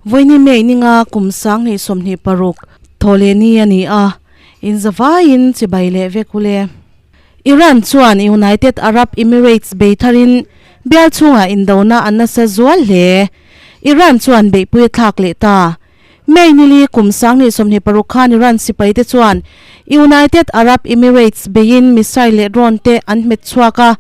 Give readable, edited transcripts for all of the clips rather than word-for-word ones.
Vawiini May ninga kum 2026 thawhlehni a ni a, inzavaiin chibai leh vek u le. Iran chuan United Arab Emirates bei tharin bial chhungah indona a nasa zual hle. Iran chuan beihpui a thlak leh ta. May nili kum 2026 khan Iran sipaite chuan United Arab Emirates beiin missile leh drone te an hmet chhuak a.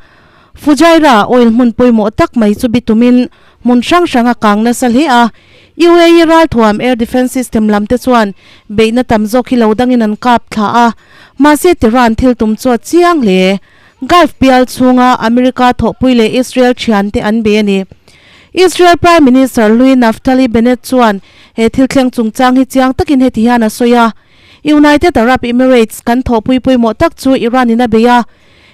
Fujairah oil hmun pawimawh tak mai chu bitumin hmun hrang hrang a kang nasa hle a. UAE ralthuam air defence system lam te chuan beihna tam zawk hi lo dangin an kap thla a, mahse Tehran thil tum chu a chiang hle. Gulf bial chhunga America thawhpui leh Israel thiante an bei a ni. Israel Prime Minister hlui Naftali Bennett chuan he thil thleng chungchang hi chiang takin heti hian a sawi a, United Arab Emirates kan thawhpui pawimawh tak chu Iran in a bei a.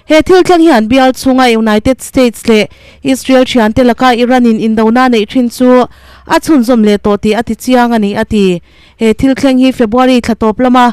He thil thleng hian bial chhunga United States leh Israel thiante laka Iran in indona neih thin chu a chhunzawm leh tawh tih a ti chiang a ni, a ti. He thil thleng hi February thla tawp lama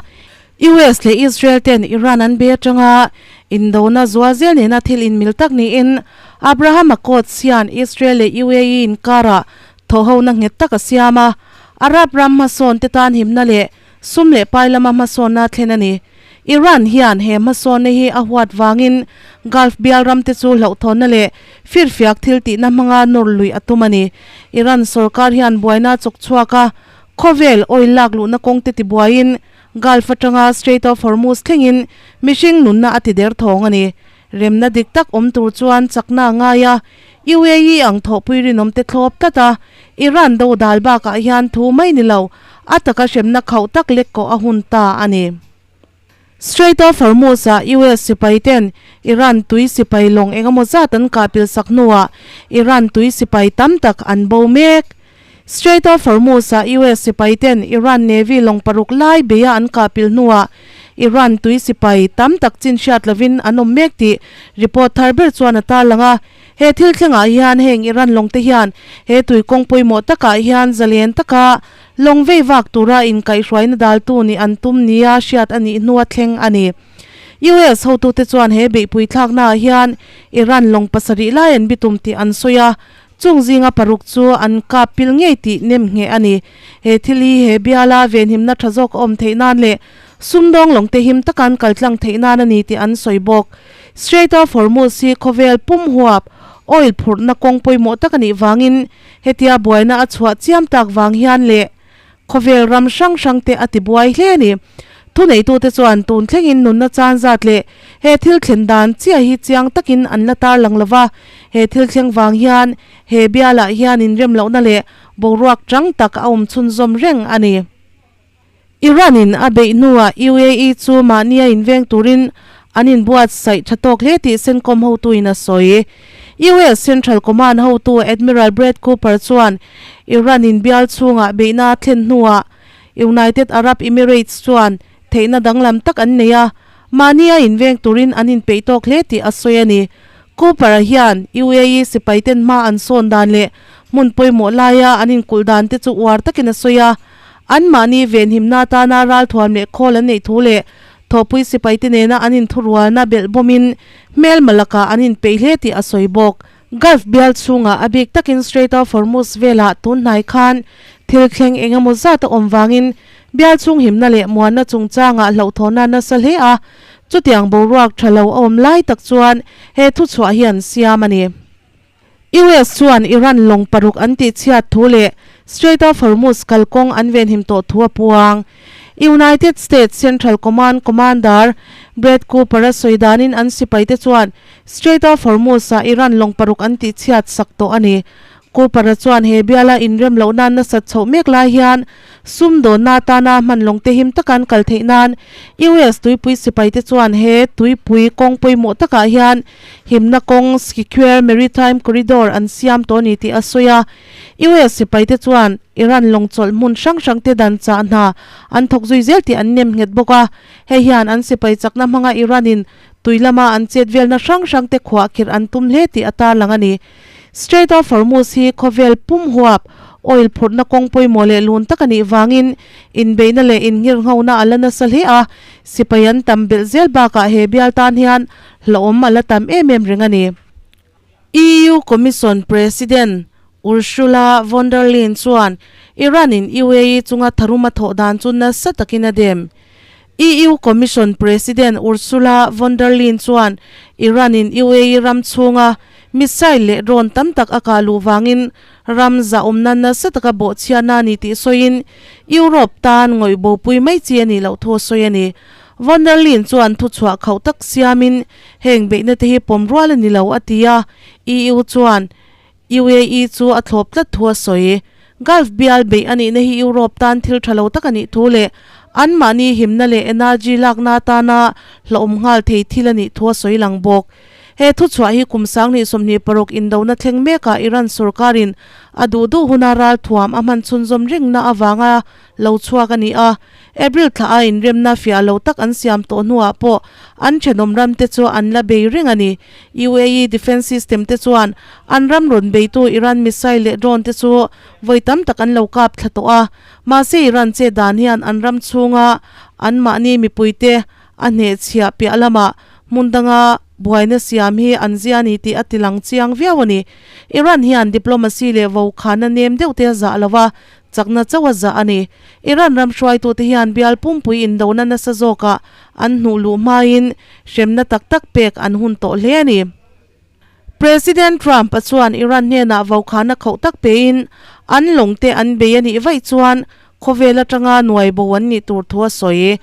US leh Israel ten Iran an be atanga indona zual zel nena thil inmil tak niin Abraham Accords hian Israel leh UAE inkarah thawhhona nghet tak a siam a, Arab ram hmasawn te tan himna leh Sum leh pai lama hmasawnna thlen a ni. Iran hian he hmasawnna hi a huat vangin Gulf bial ramte chu hlauhthawnna leh firfiak thil tihna hmanga nawr luih a tum a ni. Iran sorkar hian buaina chawk chhuak a, khawvel oil lak luhna kawngte tibuaiin Gulf atanga Strait of Hormuz thlengin mihring nunna a ti der thawng a ni. Remna dik tak awm tur chuan chakna a ngai a, UAE ang thawhpui rinawmte thlawp tlat a, Iran do dal bakah hian thu mai ni lo, a taka hremna khauh tak lek kawh a hun ta a ni. Strait of Hormuz-ah US sipai ten Iran tui sipai lawng engemaw zat an kah pil sak hnuah Iran tui sipai tam tak an bo mek. Strait of Hormuz-ah US sipai ten Iran Navy lawng paruk lai beia an kah pil hnuah Iran tui sipai tam tak chin hriat lovin an awm mek tih report thar ber chuan a tarlang a. He thil thlengah hian heng Iran lawng te hian he tui kawng pawimawh takah hian zalen taka lawng vei vak tura inkaihhruaina daltu nih an tum nia hriat a nih hnua thleng a ni. US hotute chuan he beihpui thlaknaah hian Iran lawng pasarih lai an bitum tih an sawi a. Chung zinga paruk chu an kap pil ngei tih nem ngheh a ni. He thil hi he biala venhimna tha zawk a awm theih nan leh sumdawng lawngte him taka an kal tlang theih nan a ni tih an sawi bawk. Strait of Hormuz hi khawvel pum huap oil phurhna kawng pawimawh tak a nih vangin hetia buaina a chhuah chiam tak vang hian leh Khawvel ram hrang hrangte a tibuai hle a ni. Thuneitute chuan tun thlengin nunna chan zat leh he thil thlen dan chiah hi chiang takin an la tarlang lo va, he thil thleng vang hian he bialah hian inremlohna leh boruak chang tak a awm chhunzawm reng a ni. Iran-in a beih hnuah UAE chu mahnia inveng turin an inbuatsaih tha tawk hle tih CENTCOM hotuin a sawi. US Central Command hotu Admiral Brad Cooper chuan Iran in bial chhungah beihna a thlen hnuah United Arab Emirates chuan theihna danglam tak an nei a, mahni a inveng turin an inpeih tawk hle tih a sawi a ni. Cooper-a hian UAE sipaiten hma an sawn dan leh hmun pawimawh laia an inkulh dan te chu uar takin a sawi a, anmahni venhimna atana ralthuam leh khawl an neih thu leh Thawhpui sipaite nena an inthurualna belh bawmin hmelma lakah an inpeih hle tih a sawi bawk. Gulf bial chhungah a bik takin Strait of Hormuz velah tun hnai khan thil thleng eng emaw zat a awm vangin bial chhung himna leh muanna chungchangah hlauhthawnna nasa hle a, chutiang boruak tha lo a awm lai tak chuan he thuchhuah hi an siam a ni. US chuan Iran lawng paruk an tihchhiat thu leh Strait of Hormuz kalkawng an venhim tawh thu a puang. United States Central Command Commander Brad Cooper-a sawi danin an sipaite chuan Strait of Hormuz-ah Iran lawng paruk an tihchhiat sak tawh a ni. Cooper-a chuan he biala inrem loh nan nasat chhoh mek lai hian Sumdawnna atana hman lawngte him taka an kal theih nan US tuipui sipaite chuan he tuipui kawng pawimawh takah hian himna kawng Secure Maritime Corridor an siam tawh a ni tih a sawi a. US sipaite chuan Iran lawng chawlh hmun hrang hrangte dan chah hna an thawk zui zel tih an nem nghet bawk a. Hei hian an sipai chakna hmanga Iran-in tui lama an chet velna hrang hrangte khuah khirh an tum hle tih a tarlang a ni. Strait of Hormuz hi khawvel pum huap oil phurhna kawng pawimawh leh lun tak a nih vangin inbeihna leh innghirnghona a la nasa hle a, sipai an tam belh zel bakah he bial tan hian hlauhawm a la tam em em reng a ni. EU Commission President. Ursula von der Leyen chuan Iran-in UAE chunga tharum a thawh dan chu nasa takin a dem. EU Commission President Ursula von der Leyen chuan Iran-in UAE ram chhunga missile leh drone tam tak a kah luh vangin ram zahawmna nasa taka bawhchhiatna a ni tih sawiin Europe tan ngawih bopui mai chi a nih loh thu a sawi a ni. Von der Leyen chuan thuchhuah khauh tak siamin heng beihna te hi pawm rual a ni lo a ti a, EU chuan UAE chu a thlawp tlat thu a sawi. Gulf bial beih a nihna hi Europe tan thil tha lo tak a nih thu leh anmahni himna leh energy lakna atana hlauhawm nghal thei thil a nih thu a sawi lang bawk. He thuchhuah hi kum 2026 indona thleng mekah Iran sorkarin a duh duh huna ralthuam a hman chhunzawm rengna avanga lo chhuak a ni a. April thla a inremna fiah lo tak an siam tawh hnuah pawh an thenawm ram te chu an la bei reng a ni. UAE defence system te chuan an ram rawn beitu Iran missile leh drone te chu vawi tam tak an lo kap thla tawh a. Mahse Iran che dan hian an ram chhunga anmahni mipuite a hnehchhiah piah lamah hmun danga buaina siam hi an zia ni tih a tilang chiang viau a ni. Iran hian diplomacy leh vokhana nem deuh te a zah lo a, Chakna chauh a zah a ni. Iran ram hruaitute hian bial pumpui indona nasa zawkah an hnuh luh hmain hremna tak tak pek an hun tawh hle a ni. President Trump-a chuan Iran hnenah vokhana khauh tak pein an lawngte an bei a nih vaih chuan khawvel atanga nuai bo an nih tur thu a sawi.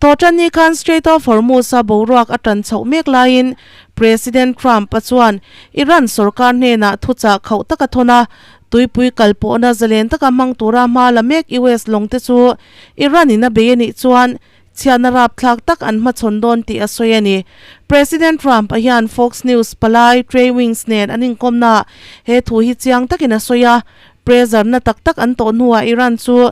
Tawhṭanni khan Strait of Hormuz-a boruak a ṭan chhoh mek laiin President Trump-a chuan Iran sorkar hnenah thuchah khauh tak a thawn a, Tuipui kal pawhna zalen taka hmang tura hma la mek US lawng te chu Iran in a bei a nih chuan chhiatna rapthlak tak an hmachhawn dawn tih a sawi a ni. President Trump a hian Fox News palai Trey Wings nen an inkawmnaah he thu hi chiang takin a sawi a, Pressure na tak tak an tawh hnuah Iran chu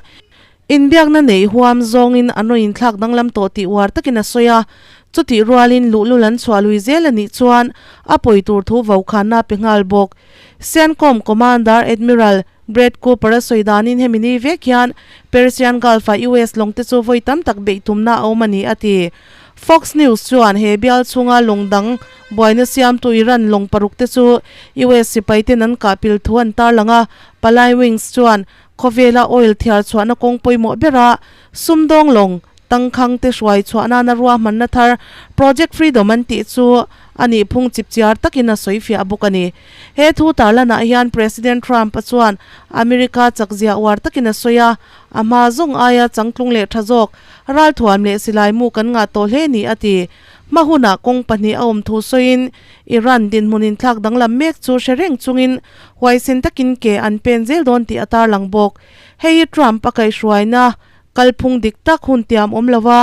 Inbiakna neih huam zawngin an rawn inthlak danglam tawh tih uar takin a sawi a, chutih rualin luhlul an chhuah lui zel a nih chuan a pawi tur thu vokhanna a pe nghal bawk. CENTCOM Commander Admiral Brad Cooper a sawi danin hemi ni vek hian Persian Gulf-a US lawng te chu vawi tam tak beih tumna a awm a ni a ti. Fox News chuan he bial chhunga lawng dang buaina siamtu Iran lawng paruk te chu US sipai ten an kah pil thu an tarlang a, Palai Wings chuan Khawvela oil thiar chhuahna kawng pawimawh bera sumdawng lawng tangkhang te hruai chhuah nana ruahmanna thar Project Freedom an tih chu a nih phung chipchiar takin a sawi fiah bawk a ni. He thu tarlanah hian President Trump-a chuan America chakzia uar takin a sawi a, a hma zawng aia changtlung leh tha zawk ralthuam leh silai mu kan ngah tawh hle ni a ti. Hma hunah kawng pahnih a awm thu sawiin Iran dinhmun inthlak danglam mek chu hre reng chungin huaisen takin ke an pen zel dawn tih a tarlang bawk. Hei hi Trump a kaihhruaina kalphung dik tak hun tiam awm lova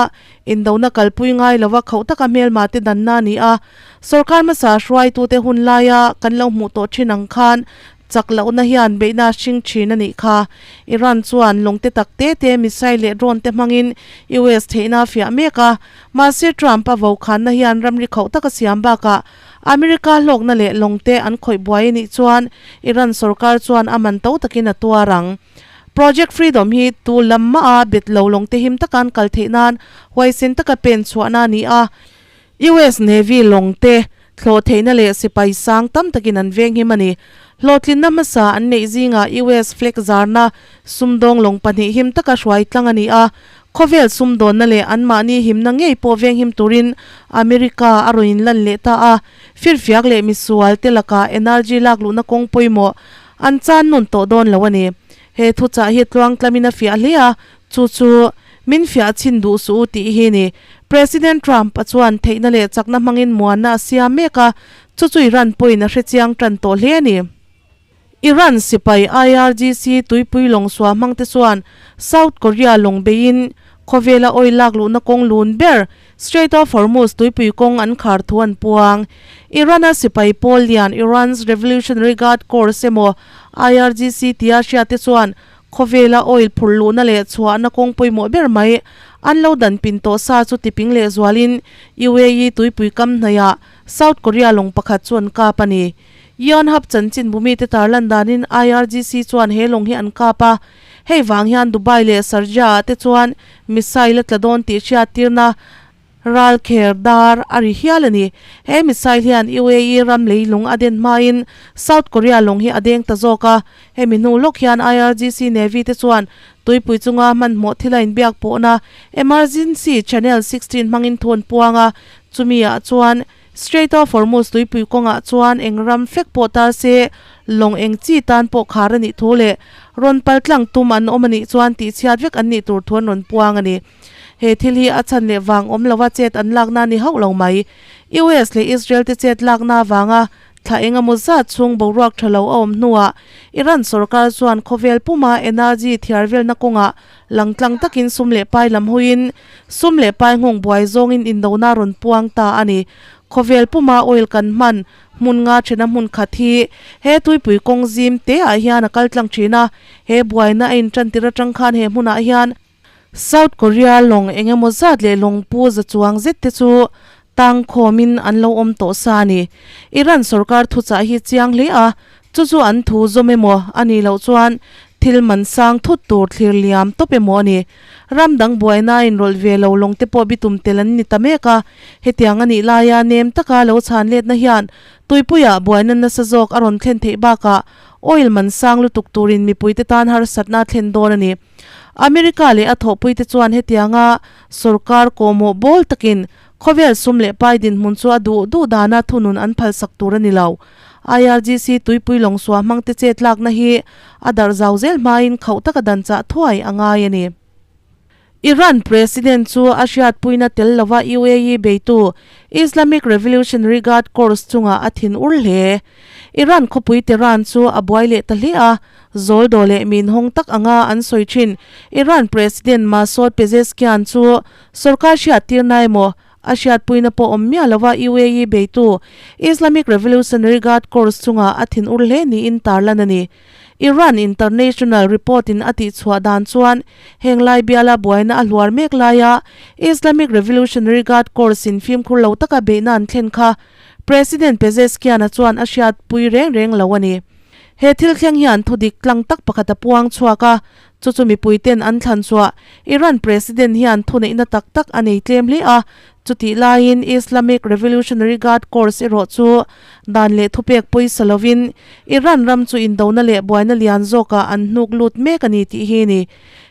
indona kalpui ngai lova khauh taka hmelma te danna a ni a. Sorkar hmasa hruaitute hun laia kan lo hmuh tawh thin ang khan Chak lohna hian beihna a hring thin a nih kha. Iran chuan lawng te tak te te, missile leh drone te hmangin US theihna a fiah mek a. Mahse Trump a vokhanna hian ramri khauh tak a siam bakah America hlawkna leh lawng te an khawih buai a nih chuan Iran sorkar chuan a man to takin a tuar ang. Project Freedom hi tu lam mah a bet lo lawng te him taka an kal theih nan huaisen taka pen chhuahna a ni a. US Navy lawng te thlawh theihna leh sipai sang tam takin an venghim a ni. Hlawhtlinna hmasa an neih zingah US flag zarna sumdawng lawng pahnih him taka hruai tlang a ni a. Khawvel sumdawnna leh anmahni himna ngei pawh venghim turin America a rawn inlan leh ta a. Firfiak leh misual te lakah energy lak luhna kawng pawimawh an chan nawn tawh dawn lo a ni. He thuchah hi tluangtlamin a fiah hle a, Chu chu min fiah chhin duh suh u tih hi ni. President Trump a chuan theihna leh chakna hmangin muanna a siam mek a, chu chu Iran pawhin a hrechiang tan tawh hle a ni. Iran sipai IRGC tuipui lawng suah hmangte chuan South Korea lawng beiin khawvela oil lak luhna kawng lun ber Strait of Hormuz tuipui kawng an khar thu an puang. Iran-a sipai pawl lian Iran's Revolutionary Guard Corps emaw IRGC tia hriatte chuan Khawvela oil phurh luhna leh chhuahna kawng pawimawh ber mai an lo dan pin tawh sa chu tiping leh zualin UAE tuipui kam hnaihah South Korea lawng pakhat chu an kap a ni. Yonhap chanchinbu mite tarlan danin IRGC chuan he lawng hi an kap a, hei vang hian Dubai leh Sharjah ah te chuan missile a tla dawn tih hriattirna. Ral kher dar a ri hial a ni. He missile hian UAE ram leilung a den hmain South Korea lawng hi a deng ta zawk a. Hemi hnu lawk hian IRGC Navy te chuan tuipui chunga hmanhmawh thil a inbiak pawhna Emergency Channel 16 hmangin thu an puang a, chumi ah chuan Strait of Hormuz tuipui kawngah chuan eng ram fek pawh tar se lawng eng chi tan pawh khar a nih thu leh rawn pal tlang tum an awm a nih chuan tihchhiat vek an nih tur thu an rawn puang a ni. He thil hi a chhan leh vang awm lova chet an lakna a ni hauh lo mai. US leh Israel te chet lakna avanga thla eng emaw zat chhung boruak tha lo a awm hnuah Iran sorkar chuan khawvel puma energy thiar velna kawngah langtlang takin sum leh pai lam hawiin sum leh pai nghawng buai zawngin indona rawn puang ta a ni. Khawvel puma oil kan hman hmun nga thena hmun khat hi he tuipui kawng zim te ah hian a kal tlang thin a, he buaina a intantir atang khan he hmunah hian South Korea lawng eng emaw zat leh lawng pu za chuang zet te chu tang khawmin an lo awm tawh sa a ni. Iran sorkar thuchah hi chiang hle a, chu chu an thu zawm emaw a nih loh chuan thil man sang thut tur thlir liam tawp emaw a ni. Ram dang buaina a inrawlh ve lo lawng te pawh bitum tel an ni ta mek a, hetiang a nih laia nem taka lo chhan letna hian tuipuiah buaina nasa zawk a rawn thlen theih bakah oil man sang lutuk turin mipuite tan harsatna a thlen dawn a ni. America leh a thawhpuite chuan hetianga sorkar kawhmawh bawl takin khawvel sum leh pai dinhmun chu a duh duh dana thunun an phalsak tur a ni lo. IRGC tuipui lawngsua hmangte chet lakna hi a darh zau zel hmain khauh taka dan chah thuai a ngai a ni. Iran President chu a hriatpuina tel lova UAE beitu Islamic Revolutionary Guard Corps chungah a thin ur hle. Iran khawpui Tehran chu a buai leh ta hle a, Zawl daw leh min hawng tak anga an sawi thin. Iran President Masoud Pezeshkian chu sorkar hriattirna emaw a hriatpuina pawh awm miah lova UAE beitu Islamic Revolutionary Guard Corps chungah a thinur hle niin tarlan a ni. Iran International report-in a tihchhuah dan chuan heng lai biala buaina a hluar mek laia Islamic Revolutionary Guard Corps-in fimkhur lo taka beihna an thlen kha President Pezeshkian-a chuan a hriatpui reng reng lo a ni. He thil thleng hian thu dik tlang tak pakhat a puang chhuak a, chu chu mipuiten an thlan chhuah Iran President hian thuneihna tak tak a nei tlem hle a, chutih laiin Islamic Revolutionary Guard Corps erawh chu dan leh thupek pawisa lovin Iran ram chu indona leh buaina lian zawkah an hnuk lut mek a ni tih hi a ni.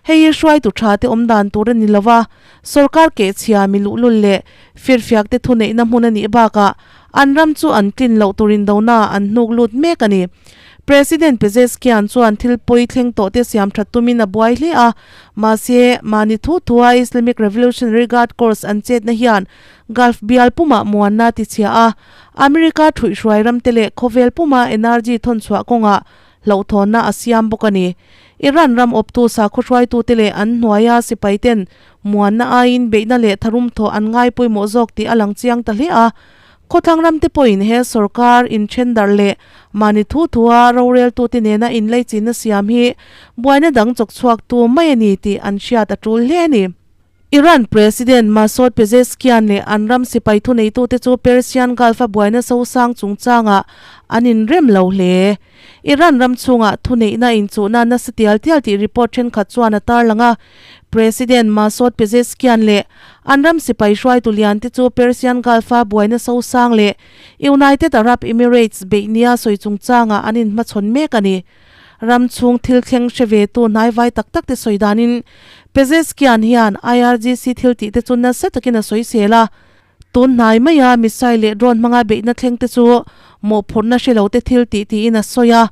Hei hi hruaitu tha te awm dan tur a ni lo va, sorkar kehchhia mi luhlul leh firfiak te thuneihna hmun a nih bakah An ram chu an tlin loh tur indona an hnuk lut mek a ni. President Pezeshkian chuan thil pawi thleng tawh te siam that tumin a buai hle a, mahse, mahni thu thua Islamic Revolutionary Guard Corps an chetna hian Gulf bial pumah muanna a tichhia a, America thuihhruai ramte leh khawvel puma energy thawnchhuah kawngah hlauhthawnna a siam bawk a ni. Iran ram awptu sakhaw hruaitute leh an hnuaia sipaiten Muanna aiin beihna leh tharum thawh an ngai pawimawh zawk tih a lang chiang ta hle a. Khawthlang ramte pawhin he sorkar inthendarh leh mahni thu thua roreltute nena inleichinna siam hi buaina dang chawk chhuaktu mai a ni tih an hriat a tul hle a ni. Iran President Masoud Pezeshkian leh an ram sipai thuneitute chu Persian Gulf-a buaina sosang chungchangah an inrem lo hle. Iran ram chhungah thuneihna inchuhna nasa tial tial tih report thenkhat chuan a tarlang a. President Masoud Pezeshkian leh an ram sipai hruaitu lian te chu Persian Gulf-a buaina sosang leh United Arab Emirates beih nia sawi chungchangah an inhmachhawn mek a ni. Ram chhung thil thleng hre ve tu hnaivai tak tak te sawi danin Pezeshkian hian IRGC thil tih te chu nasa takin a sawisel a. Tun hnai maia missile leh drone hmanga beihna thleng te chu mawhphurhna hre lo te thil tih tiin a sawi a.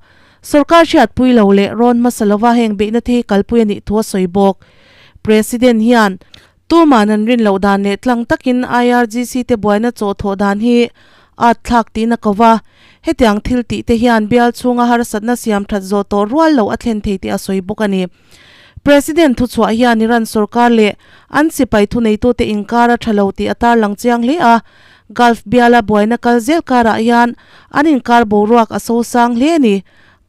Sorkar hriatpui lo leh rawn hmasa lova heng beihna te hi kalpui a nih thu a sawi bawk. President hian tuman an rin loh dan leh tlang takin IRGC te buaina chaw thawh dan hi at thlak tiin a ko va. Hetiang thil tih te hian bial chhunga harsatna siam that zawh tawh rual loh a thlen thei tih a sawi bawk a ni. President thuchhuah hian Iran sorkar leh an sipai thuneitute inkar a tha lo tih a tarlang chiang hle a, Gulf biala buaina kal zel karah hian an inkar boruak a sosang hle a ni.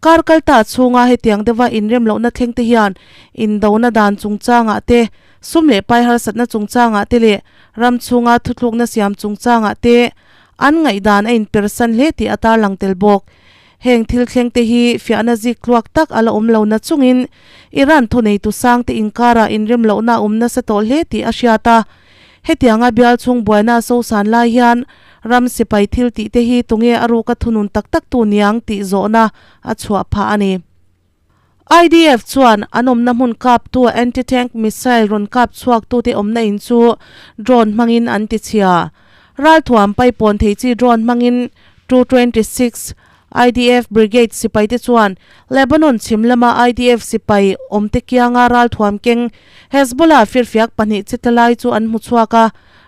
Kar kal ta chhunga hetiang deuha inrem lohna thleng te hian indona dan chungchangah te, sum leh pai harsatna chungchangah te leh ram chhunga thuthlukna siam chungchangah te an ngaihdan a inpersan hle tih a tarlang tel bawk. Heng thil thleng te hi fiahna zik tluak tak a la awm lo na chungin Iran thuneitu sangte inkarah inrem lohna a awm nasa tawh hle tih a hriat a. Hetianga bial chhung buaina a sosan lai hian ram sipai thil tih te hi tunge a ruka thunun tak tak tu niang tih zawhna a chhuah phah a ni. IDF chuan an awmna hmun kaptu anti-tank missile rawn kap chhuaktute awmna in chu drone hmangin an ti chhia. Ralthuam paipawn thei chi drone hmangin 226 IDF Brigade sipaite chuan Lebanon chhim lama IDF sipai awmte kianga ralthuam keng Hezbollah firfiak pahnih che tla lai chu an hmu chhuak a.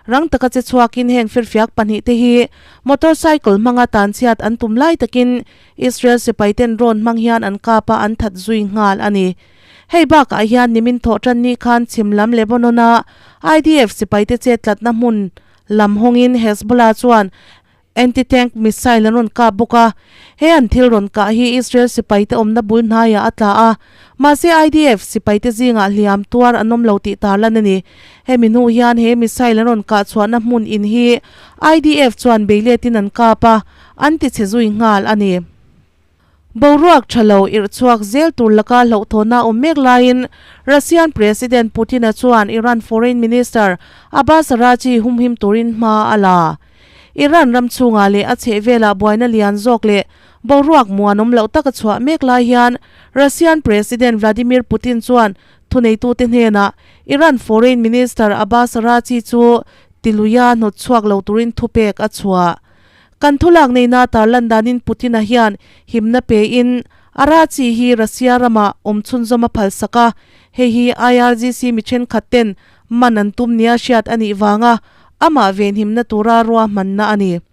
Rang taka che chhuakin heng firfiak pahnihte hi motorcycle hmanga tanchhiat an tum lai takin Israel sipaiten drone hmang hian an kap a, an that zui nghal a ni. Hei bakah hian nimin thawh tan ni khan chhim lam Lebanon-a IDF sipaite chet tlatna hmun lam hawngin Hezbollah chuan Anti-tank missile an rawn kap bawk a, he an thil rawn kah hi Israel sipaite awmna bul hnaiah a tla a, mahse IDF sipaite zingah hliam tuar an awm lo tih tarlan a ni. Hemi hnu hian he missile an rawn kah chhuahna hmun in hi IDF chuan beiletin an kap a, an tichhe zui nghal a ni. Boruak tha lo irh chhuak zel tur laka hlauhthawhna awm mek laiin Russian President Putin-a chuan Iran Foreign Minister Abbas Araghchi humhim turin hma a la. Iran ram chhungah leh a chhehvelah buaina lian zawk leh boruak muanawm loh taka chhuah mek lai hian Russian President Vladimir Putin chuan thuneitute hnenah Iran Foreign Minister Abbas Araghchi chu tiluia hnawt chhuak lo turin thupek a chhuah. Kan thulak neihna tarlan danin Putin-a hian himna pein Araghchi hi Russia rama awm chhunzawm a phalsak a, hei hi IRGC mi thenkhat ten man an tum nia hriat a nih vanga amah venhimna tura ruahmanna a ni.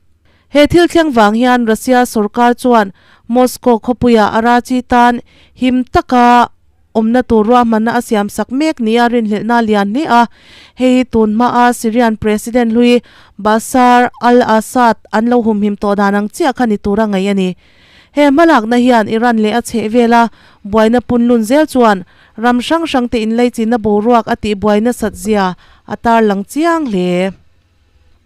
He thil thleng vang hian Russia sorkar chuan Moscow khawpuia Araghchi tan him taka awmna tur ruahmanna a siamsak mek nia rinhlelhna lian hle a, hei hi tun hmaa Syrian President hlui Bashar al-Assad an lo humhim tawh dan ang chiah kha ni tura ngaih a ni. He hmalakna hian Iran leh a chhehvela buaina punlun zel chuan ram hrang hrangte inlaichinna boruak a tihbuai nasat zia a tarlang chiang hle.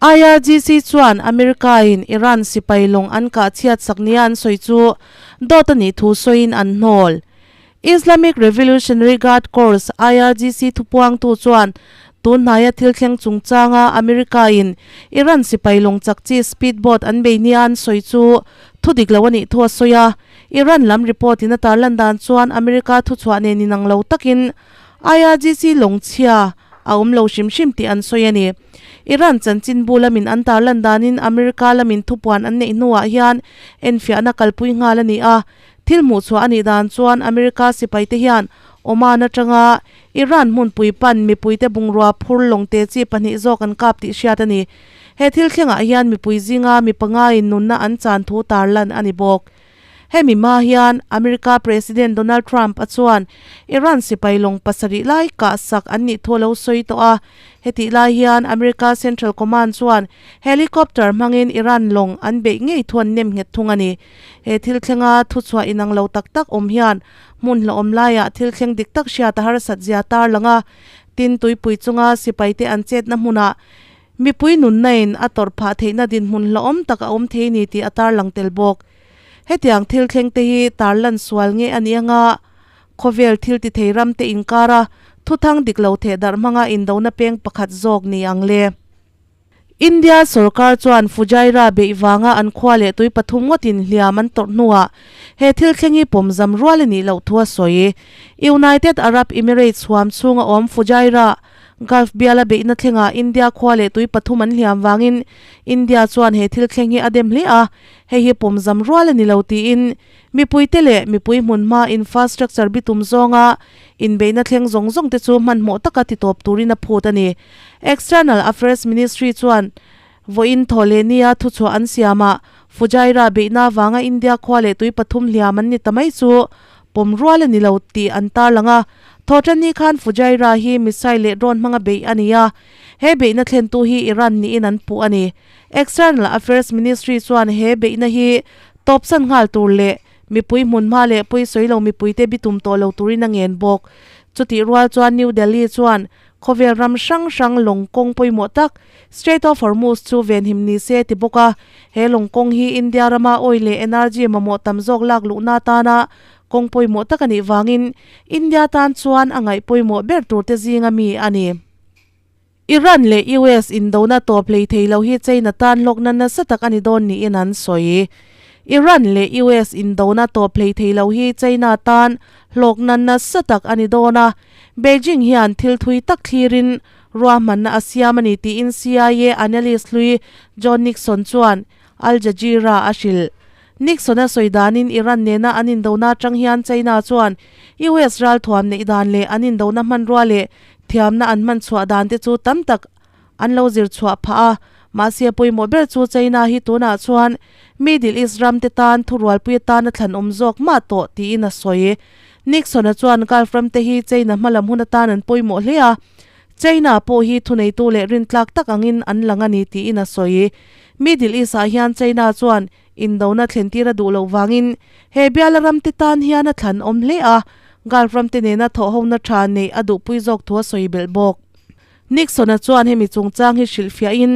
IRGC chuan America-in Iran sipai lawng an kah chhiat sak nia an sawi chu dawt a nih thu sawiin an hnawl. Islamic Revolutionary Guard Corps, IRGC, thupuangtu chuan tun hnaia thil thleng chungchanga America-in Iran sipai lawng chak chi speedboat an bei nia an sawi chu thu dik lo a nih thu a sawi a. Iran lam report-in a tarlan dan chuan America thuchhuah nen inang lo takin IRGC lawng chhia a awm lo hrim hrim tih an sawi a ni. Iran chanchinbu lamin an tarlan danin America lamin thupuan an neih hnuah hian enfiahna kalpui nghal a ni a. Thil hmuhchhuah a nih dan chuan America sipaite hian Oman atanga Iran hmunpui pan mipuite bungrua phur lawngte chi pahnih zawk an kap tih hriat a ni. He thil thlengah hian mipui zinga mi pangaiin nunna an chan thu tarlan a ni bawk. Hemi hma hian America President Donald Trump a chuan Iran sipai lawng pasarih lai kah sak an nih thu a lo sawi tawh a. Hetih lai hian America Central Command chuan helicopter hmangin Iran lawng an beih ngei thu an nem nghet thung a ni. He thil thlenga thuchhuah inang lo tak tak awm hian hmun hlauhawm laiah thil thleng dik tak hriat a harsat zia tar lang a, tin tuipui chunga sipaite an chetna hmunah mipui nunna in a tawrh phah theihna dinhmun hlauhawm tak a awm thei ni tih a tarlang tel bawk. Hetiang thil thleng te hi tarlan sual nge a ni anga khawvel thil ti thei ram te inkara thuthang dik lo theh darh hmanga indona peng pakhat zawk ni ang le. India sorkar chuan Fujairah beih vanga an khua leh tui pathum ngawtin hliam an tawrh hnuah he thil thleng hi pawmzam rual a nih loh thu a sawi. United Arab Emirates huam chhunga awm Fujairah Gulf biala beihna thlengah India khua leh tui pathum an hliam vangin India chuan he thil thleng hi a dem hle a, hei hi pawmzam rual a ni lo tiin mipuite leh mipui hmunhma infrastructure bitum zawnga inbeihna thleng zawng zawng te chu hmanhmawh taka titawp turin a phut a ni. External Affairs Ministry chuan vawiin thaw leh nia thuchhuah an siamah Fujairah beihna vanga India khua leh tui pathum hliam an ni ta mai chu pawm rual a ni lo tih an tarlang a. Thawhṭanni khan Fujairah hi missile leh drone hmanga beih a ni a, he beihna thlentu hi Iran niin an puh a ni. External Affairs Ministry chuan he beihna hi tawpsan nghal tur leh mipui hmunhma leh pawisawi lo mipuite bitum tawh lo turin a ngen bawk. Chutih rual chuan New Delhi chuan khawvel ram hrang hrang lawng kawng pawimawh tak Strait of Hormuz chu venhim ni se ti bawk a, he lawng kawng hi India rama oil leh energy mamawh tam zawk lak luhna atana kawng pawimawh tak a nih vangin India tan chuan a ngaih pawimawh ber turte zinga mi a ni. Iran leh US indona tawp hlei thei lo hi China tan hlawkna nasa tak a ni dawn niin an sawi. Iran leh US indona tawp hlei thei lo hi China tan hlawkna nasa tak a ni dawn a, Beijing hian thil thui tak thlirin ruahmanna a siam a ni tiin CIA analyst hlui John Nixon chuan Al Jazeera a hrilh. Nixon-a sawi danin Iran nena an indona atang hian China chuan US ralthuam neih dan leh an indona hmanrua leh thiamna an hman chhuah dan te chu tam tak an lo zir chhuah phah a. Mahse a pawimawh ber chu China hi tunah chuan Middle East ram te tan thurualpui atan a thlan awm zawk mah tawh tiin a sawi. Nixon-a chuan Gulf ram te hi China hmalam hun atan an pawimawh hle a, China pawh hi thuneitu leh rintlak tak angin an lang a ni tiin a sawi. Middle East-ah hian China chuan indona thlentir a duh loh vangin he biala ramte tan hian a thlan awm hle a, Gulf ramte nena thawhhona tha neih a duhpui zawk thu a sawi belh bawk. Nixon-a chuan hemi chungchang hi hrilhfiahin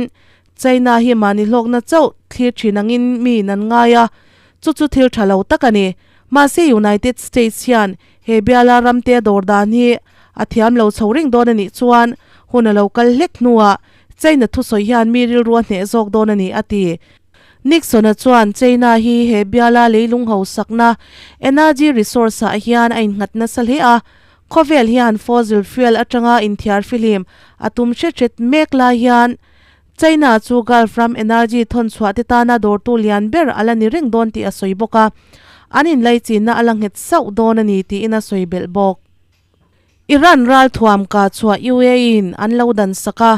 China hi mahni hlawkna chauh thlir thin angin miin an ngai a, chu chu thil tha lo tak a ni. Mahse United States hian he biala ramte a dawr dan hi a thiam lo chho reng dawn a nih chuan hun a lo kal hlek hnuah China thusawi hian mi rilru a hneh zawk dawn a ni, a ti. Nixon-a chuan China hi he biala leilung hausakna energy resource-ah hian a innghat nasa hle a, khawvel hian fossil fuel atanga inthiar fihlim a tum hret hret mek lai hian China chu Gulf ram energy thawn chhuah te tana dawrtu lian ber a la ni reng dawn tih a sawi bawk a, an inlaichinna a la nghet sauh dawn a ni tiin a sawi belh bawk. Iran ralthuam kah chhuah UAE in an lo dan sak a,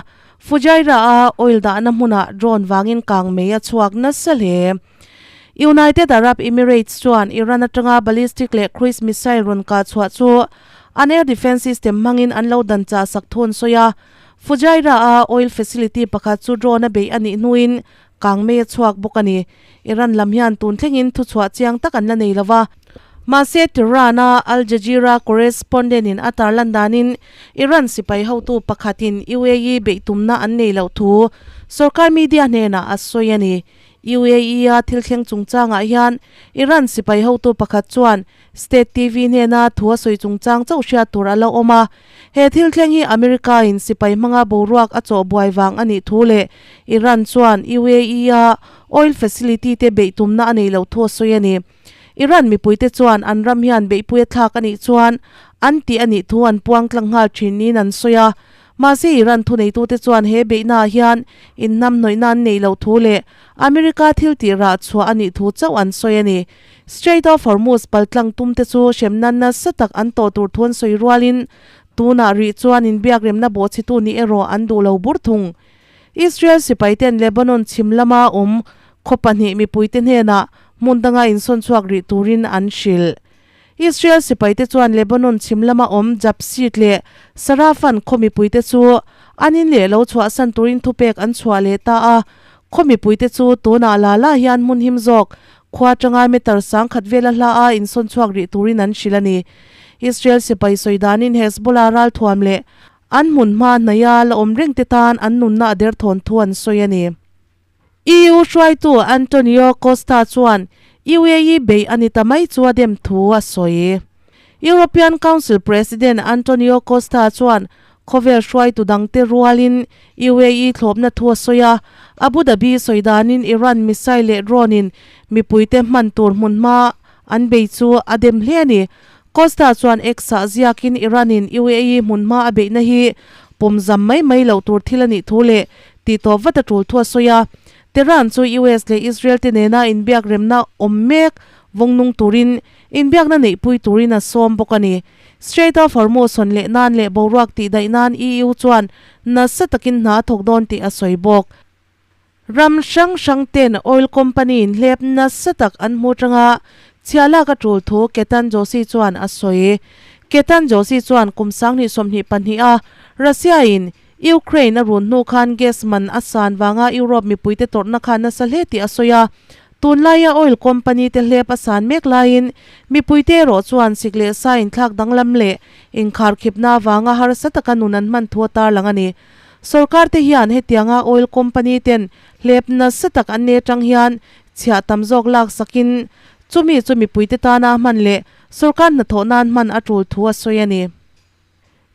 Fujairah-a oil dahna hmunah drone vangin kang mei a chhuak nasa hle. United Arab Emirates chuan Iran atanga ballistic leh cruise missile rawn kah chhuah chu an air defence system hmangin an lo dan chah sak thu an sawi a. Fujairah-a oil facility pakhat chu drone a beih a nih hnuin kang mei a chhuak bawk a ni. Iran lam hian tun thlengin thuchhuah chiang tak an la nei lo va. Mahse, Tehran-a Al Jazeera correspondent-in a tarlan danin Iran sipai hotu pakhatin UAE beih tumna an nei loh thu sorkar media hnenah a sawi a ni. UAE-a thil thleng chungchangah hian Iran sipai hotu pakhat chuan State TV hnena thu a sawi chungchang chauh hriat tur a la awm a. He thil thleng hi America-in sipai hmanga boruak a chawh buai vang a nih thu leh Iran chuan UAE-a oil facility te beih tumna a nei loh thu a sawi a ni. Iran mipuite chuan an ram hian beihpui a thlak a nih chuan an tih a nih thu an puang tlang nghal thin niin an sawi a. Mahse Iran thuneitute chuan he beihnaah hian inhnamhnawihna an neih loh thu leh America thil tih rah chhuah a nih thu chauh an sawi a ni. Strait of Hormuz paltlang tumte chu hremna nasa tak an tawh tur thu an sawi rualin tunah rih chuan inbiakremna bawhchhitu nih erawh an duh lo bur thung. Israel sipaiten Lebanon chhim lama awm khaw pahnih mipuite hnenah hmun danga insawn chhuak rih turin an hrilh. Israel sipaite chuan Lebanon chhim lama awm Jabsit leh Sarafan khaw mipuite chu an in leh lo chhuahsan turin thupek an chhuah leh ta a. Khaw mipuite chu tunah la la hian hmun him zawk khua atanga meter sangkhat vela hla a insawn chhuak rih turin an hrilh a ni. Israel sipai sawi danin Hezbollah ralthuam leh An hmun hma hnaia la awm reng te tan an nunna a derthawn thu an sawi a ni. EU hruaitu Antonio Costa chuan UAE beih a ni ta mai chu a dem thu a sawi. European Council President Antonio Costa chuan khawvel hruaitu dangte rualin UAE thlawpna thu a sawi a, Abu Dhabi sawi danin Iran missile leh drone-in mipuite hman tur hmunhma an bei chu a dem hle a ni. Costa chuan X-ah ziakin Iran-in UAE hmunhma a beihna hi pawmzam mai mai loh tur thil a nih thu leh tih tawp vat a tul thu a sawi a. Tehran chu US leh Israel te nena inbiak remna awm mek vawng nung turin inbiakna neihpui turin a sawm bawk a ni. Strait of Hormuz hawn leh nan leh boruak tihdaih nan EU chuan nasa takin hna a thawk dawn tih a sawi bawk. Ram hrang hrang ten oil company in hlep nasa tak an hmu tanga chhia lak a tul thu Ketan Joshi chuan a sawi. Ketan Joshi chuan kum 2022 a Russia in Ukraine a run hnu khan gas man a san vanga Europe mipuite tawrhna kha nasa hle tih a sawi a. Tunlaia oil company te hlep a san mek laiin mipuite erawh chuan sik leh sa inthlak danglam leh inkharkhipna avanga harsa taka nun an hman thu a tarlang a ni. Sorkar te hian hetianga oil company ten hlep nasa tak an nei atang hian chhiah tam zawk lak sakin chumi chu mipuite tana hman leh sorkar hnathawh nan hman a tul thu a sawi a ni.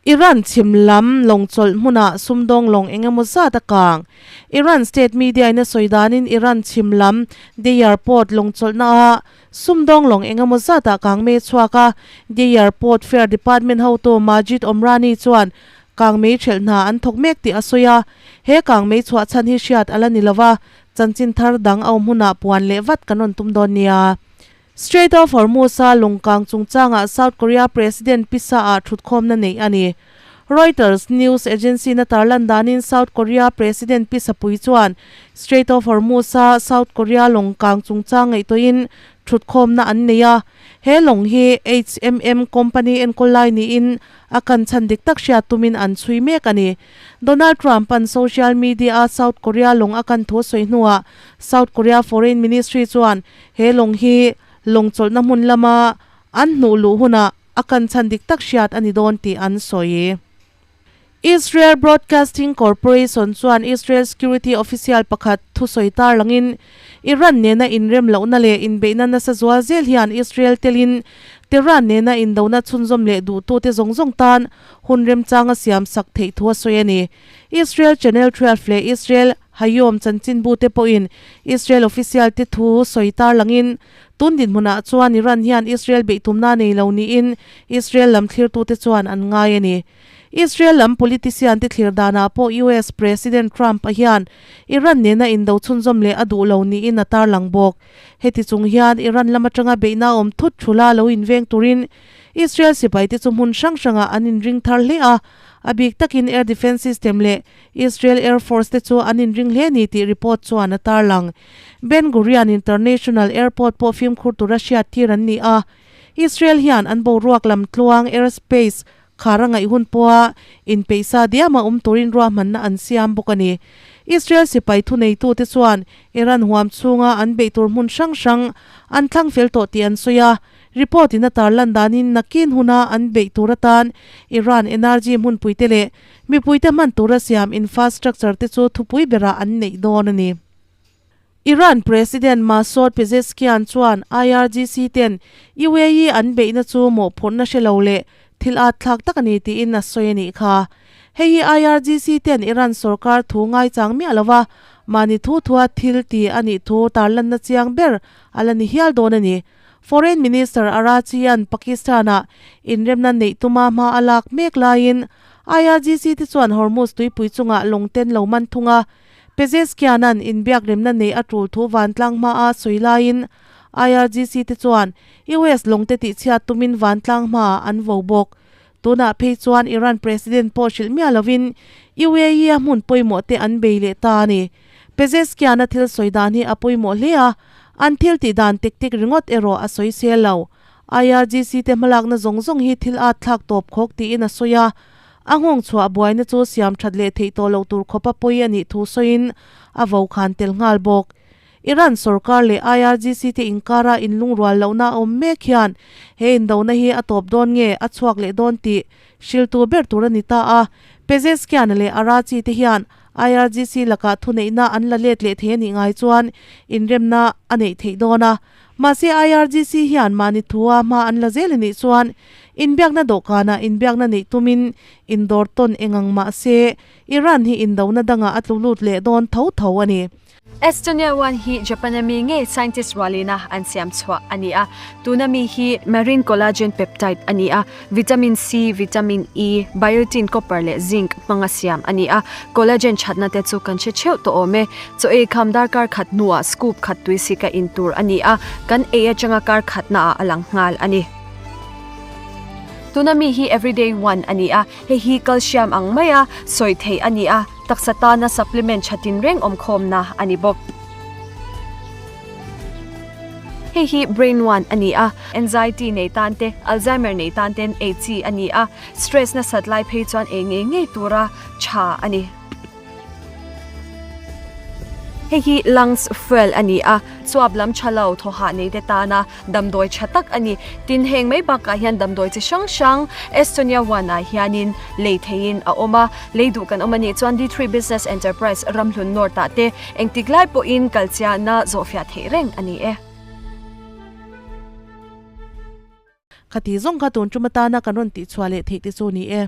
Iran chhim lam lawng chawlh hmunah sumdawng lawng eng emaw zat a kang. Iran state media in a sawi danin Iran chhim lam Deyar port lawng chawlhna ah sumdawng lawng eng emaw zatah kang mei a chhuak a. Deyar port fair department hotu Majid Omrani chuan kang mei hrelh hna an thawk mek tih a sawi a. He kang mei chhuah chhan hi hriat a la ni lo va, chanchin thar dang a awm hunah puan leh vat kan rawn tum dawn nia. Strait of Hormuz-a lawngkang chungchangah South Korea President pisa-ah thutkhawmna neih a ni. Reuters news agency-na tarlan danin South Korea President pisa pui chuan Strait of Hormuz-a South Korea lawngkang chungchang ngaihtuahin thutkhawmna an nei a. He lawng hi HMM company enkawl lai niin a kan chhan dik tak hriat tumin an chhui mek a ni. Donald Trump-a'n social media-a South Korea lawng a kan thu a sawi hnuah South Korea Foreign Ministry chuan He lawng hi lawng chawlhna hmun lama an hnuh luh hunah a kan chhan dik tak hriat a ni dawn tih an sawi. Israel Broadcasting Corporation chuan Israel security official pakhat thusawi tarlangin Iran nena inrem lohna leh inbeihna nasa zual zel hian Israel telin Tehran nena indona chhunzawm leh duhtute zawng zawng tan hun remchanga siam sak theih thu a sawi a ni. Israel Channel 12 leh Israel Hayom chanchinbute pawhin Israel official te thu sawi tarlangin, tun dinhmunah chuan Iran hian Israel beihtumna nei lo niin Israel lam thlirtute chuan an ngai a ni. Israel lam politician te thlir danah pawh US President Trump-a hian Iran nena indo chhunzawm leh a duh lo niin a tarlang bawk. Heti chung hian Iran lam atanga beihna awm thut thula lo inveng turin Israel sipaite chu hmun hrang hrangah an inring thar hle a, a bik takin air defence system leh Israel Air Force te chu an inring hle ni tih report chuan a tarlang. Ben Gurion International Airport pawh fimkhur tura hriat tir an ni a. Israel hian an boruak lam tluang airspace khar a ngaih hun pawha inpeihsa diama awm turin ruahmanna an siam bawk a ni. Israel sipai thuneitute chuan Iran huam chhunga an beih tur hmun hrang hrang an thlang fel tawh tih an sawi a. Report in a tarlan danin nakin huna an beih tur atan Iran energy hmunpuite leh Mipuite hman tura siam infrastructure te chu thupui berah an neih dawn a ni. Iran President Masoud Pezeshkian chuan IRGC ten UAE an beihna chu mawhphurhna hre lo leh thil at thlak tak a ni tiin a sawi a nih kha. Hei hi IRGC ten Iran sorkar thu ngaichang miah lova mahni thu thua thil ti a nih thu tarlanna chiang ber a la ni hial dawn a ni. Foreign Minister Araghchi-a'n Pakistan-ah inremna neih tuma hma a lak mek laiin IRGC te chuan Hormuz tuipui chungah lawng ten lo man thung a, Pezeshkian-a'n inbiakremna neih a tul thu vantlang hmaa sawi laiin IRGC te chuan US lawng te tihchhiat tumin vantlang hmaah an vo bawk. Tunah phei chuan Iran President pawh hrilh miah lovin UAE-a hmun pawimawh te an bei leh ta a ni. Pezeshkian-a thil sawi dan hi a pawimawh hle a, an thil tih dan tek tek ringawt erawh a sawi sel lo. IRGC te hmalakna zawng zawng hi thil at thlak tawp khawk tiin a sawi a, a nghawng chhuah buaina chu siam that leh theih tawh loh tur khawpa pawi a nih thu sawiin a vo khan tel nghal bawk. Iran sorkar leh IRGC te inkara inlungrual lohna a awm mek hian he indona hi a tawp dawn nge a chhuak leh dawn tih hriltu ber tur a ni ta a, Pezeshkian leh Araghchi te hian IRGC lakah thuneihna an la let leh thei a nih ngai chuan inremna a neih theih dawn a. Mahse IRGC hian mahni thua hma an la zel a nih chuan inbiakna dawhkanah inbiakna neih tumin indawr tawn eng ang mahse Iran hi indona dangah a tlu lut leh dawn tho tho a ni. Estonia one hi Japan a mi ngei scientist rualina an siam chhuah a ni a, tuna mi hi marine collagen peptide a ni a, vitamin C, vitamin E, biotin, copper leh zinc hmanga siam a ni a, collagen thatna te chu kan hre theuh tawh awm e. Chaw ei kham darkar khat hnuah scoop khat tui sika in tur a ni a, kan ei atanga kar khatnaah a lang nghal a ni. Tuna mi hi everyday one a ni a, hei hi calcium ang maia sawi theih a ni a, taksa tana supplement tha tinreng awmkhawmna a ni bawk. Hei hi brain one a ni a, anxiety nei tan te, Alzheimer nei tan ten ei chi a ni a, stress nasat lai phei chuan ei ngei ngei tura tha a ni. Hei hi lungs fuel a ni a, chuap lam tha lo thaw hah nei te tana damdawi tha tak a ni. Tin, heng mai bakah hian damdawi chi hrang hrang Estonia one ah hianin lei theihin a awm a, lei duh kan awm a nih chuan D3 Business Enterprise Ramhlun North ah te engtik lai pawhin kalchiahna zawhfiah theih reng a ni e. Khati zawng kha tun tum atana kan rawn tihchhuah leh theih te chu ni e.